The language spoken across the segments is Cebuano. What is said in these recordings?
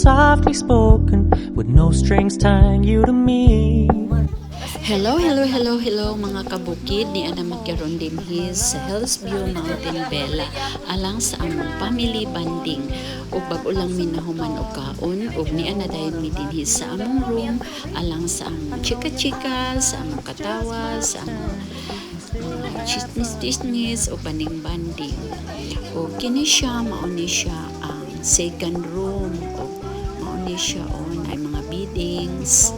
Softly spoken, with no strings tying you to me. Hello, hello, hello, hello, mga kabukid. Ni ana magkaroon dinhi sa Hills View Mountain Bella alang sa among family bonding. Ug bag-o lang mi nahuman og kaon ug ni ana dayon mi dinhi sa among room alang sa among chika-chika, sa among katawa, sa among mga chismis-chismis o banding-banding. O kini siya, mao ni siya ang second room o mao ni siya on ay mga beddings.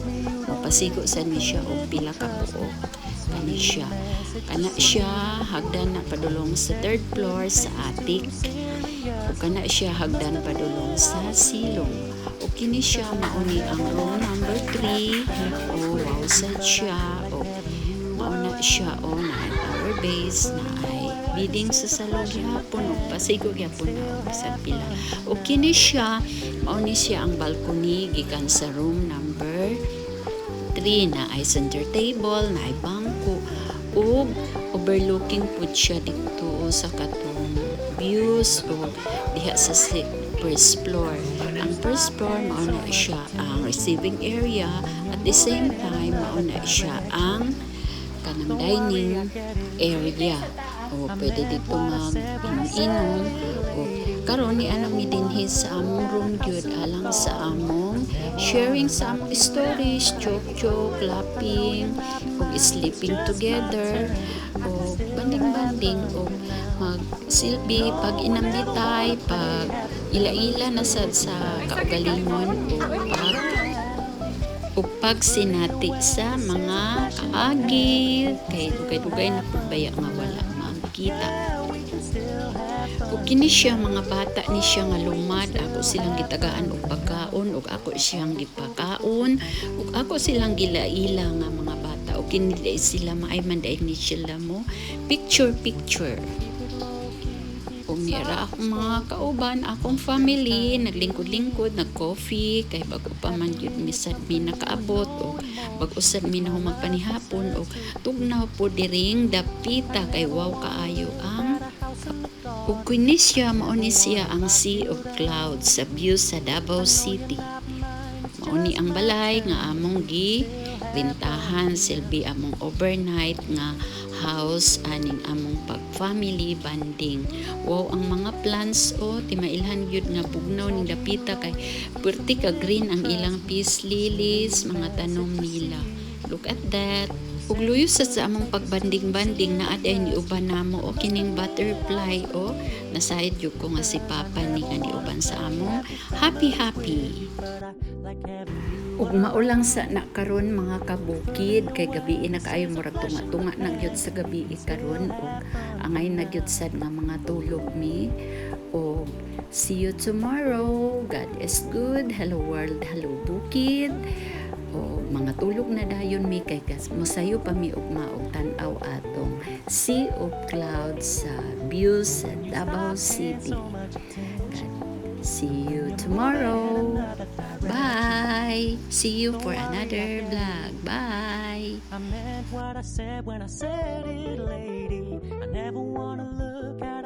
Mopasigo sa ni siya og pila ka buok. Kani siya. Kana siya hagdan na padulong sa third floor sa attic. Ug kana siya hagdan padulong sa silong. O kini siya, mao ni ang room number 3. O wow sad siya. O mao na siya o na power base na ay bedding sa salon gihapon ug pasigo gyapon na og bisag pila. O kini siya, mao ni siya ang balcony gikan sa room number 3 na ay center table, na ay bangko ug overlooking pud siya dito sa katong views o diha sa first floor. Ang first floor, mao na siya ang receiving area. At the same time, mao na siya ang kanang dining area. O pwede dito mag inom-inom. O karon ni ana mi dinhi sa among room gyud alang sa among sharing sa among stories, joke joke, laughing, ug sleeping together, o banding-banding o magsilbi pag inambitay, pag ila-ila na sad sa kaugalingon o pag ug pagsinati sa mga kaagi kay dugay-dugay na pud baya nga wala magkita. Ug kini siya, mga bata ni siya nga lumad, ako silang gitagaan og pagkaon ug ako siyang gipakaon ug ako silang gilaila nga mga bata ug kini diay sila, maay man diay ni sila mo picture picture. Ug niara akong mga kauban, akong family, naglingkod-lingkod, nag-coffee, kay bago pa man gyud misad mi nakaabot og bag-o sad mi na magpanihapon og tugnaw po diring dapita kay wow kaayo ang. Ug kini siya, mao ni siya ang Sea of Clouds sa view sa Davao City. Mao ni ang balay nga among gi rentahan, silbi among overnight nga house aning among pag family bonding. Wow ang mga plants o timailhan gyud nga bugnaw ning dapita kay perti ka green ang ilang peace lilies, mga tanom nila. Look at that. Ug luyo sa among pagbanding-banding, naa diay ni uban namo o kining butterfly o nasayod gyud ko nga si Papa ni nga niuban sa among happy happy. Ug mao lang sa na karon, mga kabukid, kay gabi na kaayo, murag tunga-tunga na gyud sa gabi karon ug angay na gyud sad nga mga tulog mi. Ug see you tomorrow. God is good. Hello world, hello bukid. O mga tulog na dayon mi kay kas mosayo pa mi ugma og tan-aw atong Sea of Clouds sa views sa Davao City. God, see you tomorrow. Bye. See you for another vlog. Bye. I meant what I said when I said it, lady. I never wanna look at